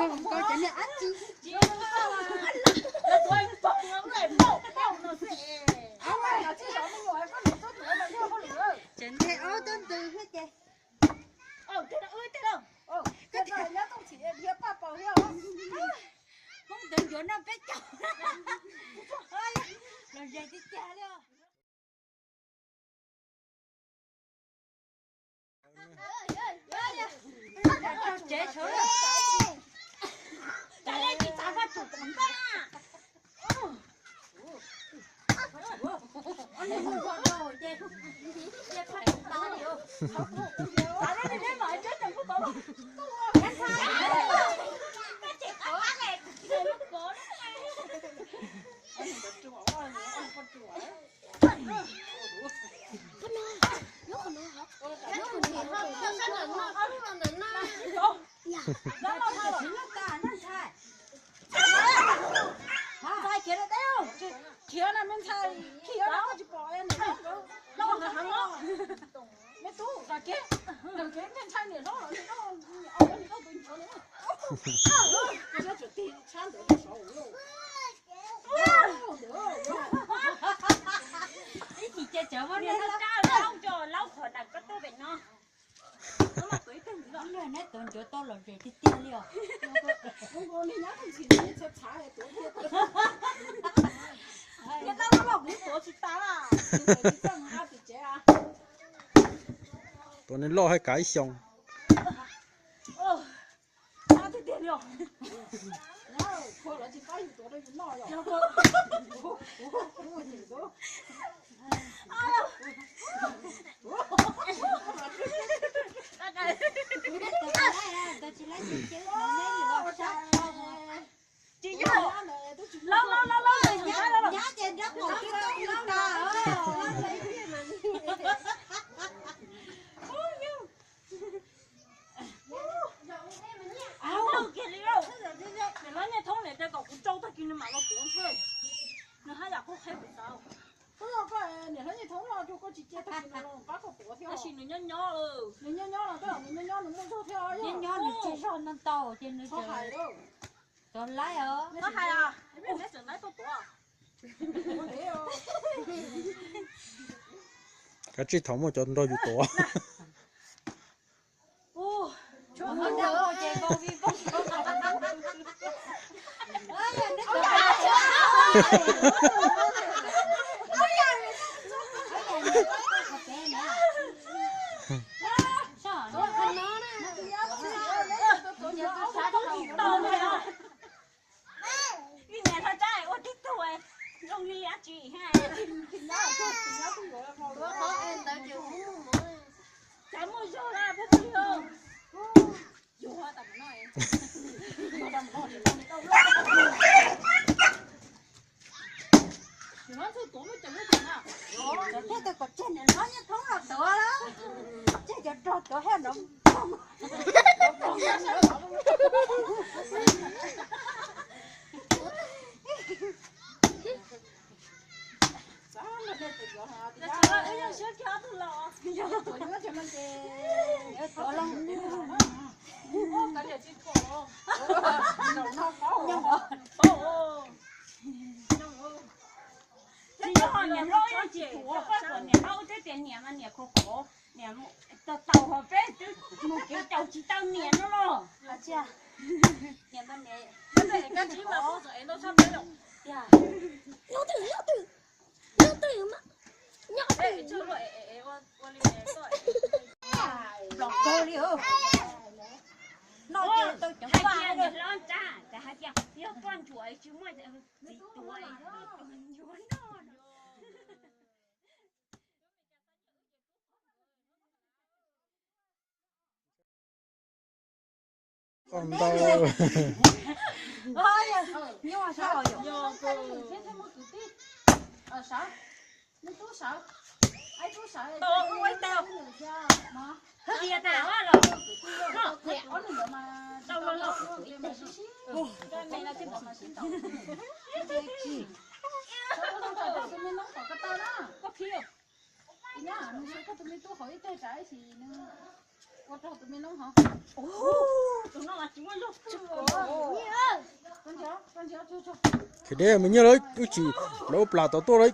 Cov nthe ob tug ntws thiab ces. Hmoob ntawd ncuav noj peb caug. Los zais tiag tiag li os. Khiav na me ntxhais, khiav na, tsis pom. Me tub, kam kev, kam kev, nej ntshai niam hlob los niam hlob, niam hlob tus ncuav na. Tshab ntawd saud. Ib chim ces cov muab niag laub rab laub coj laub qhov dam koj tuaj pem no. Neb tuav ncuav tau los zes tiag tiag li os. Tuav neb loj hais kav ib xyoos. Tsis yog. Los los los los, nyab ces nrab qaum twb tau tas. Ua kiag li lauj. Niam hlob Nyiaj Thoob niam tias kom kuv tsau tag kis nws mam los tuav ntshe. Nws haj yam qhuab qhib kuv xav. Niam hlob Nyiaj Thoob los rau koj tsis cia tag kis nws los pab koj tuav thiab. Tab sis nws nyob nyob, nws nyob nyob los twb nws nyob nyob nws muaj zog thiab. Nyob nyob nws tsiaj zog ntau ntau ces nws txhob hais os. Kav tsij thaum muaj cov nrog yus tuav. Ib niam hlob Tsab ua tib tug zoo li dab tsi ha. Tsab muaj zog lawm phob phob li. Thiaj tau kom tseg niam hlob Nyiaj Thoob los tuav lawm, tseg cov rog tuav thiab nrov. Niam hlob, niam hlob twb tias niam mas niam khov khov, niam tau tau ho peb twb mus kev caum tsis tau niam no los. Noj ces tau cov vaj. Niam hlob Tsab, hais tias yog poj ntsuam tsis muaj txiv tuav, ntsuav noj no. Ntau. Nyuaj sab os yom. Tias tas los. Tus me noob tom ko taw na. Koj phib. Nws sawv koj tus me tub hauv ib teg tsam ib sim nws ua rau tus me noob hauv. Tus no mas tsis muaj zog kawg. Khiav deb me nyuag lawm, wb tsis lawv ua plas tom tuaj lawm.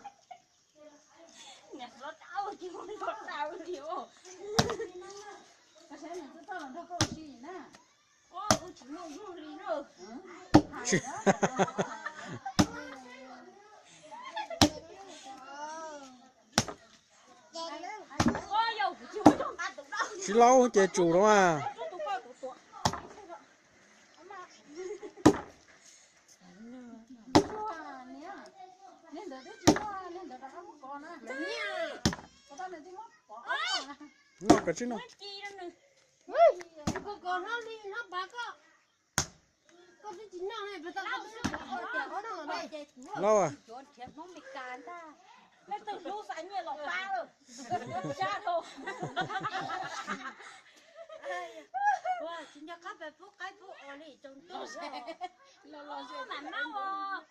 Tsis laub ces tsum no mas. Noj koj tsis noj. Laub. Tsis nco qab peb pub qaib pub os li tsoom tuaj. Mam noj os.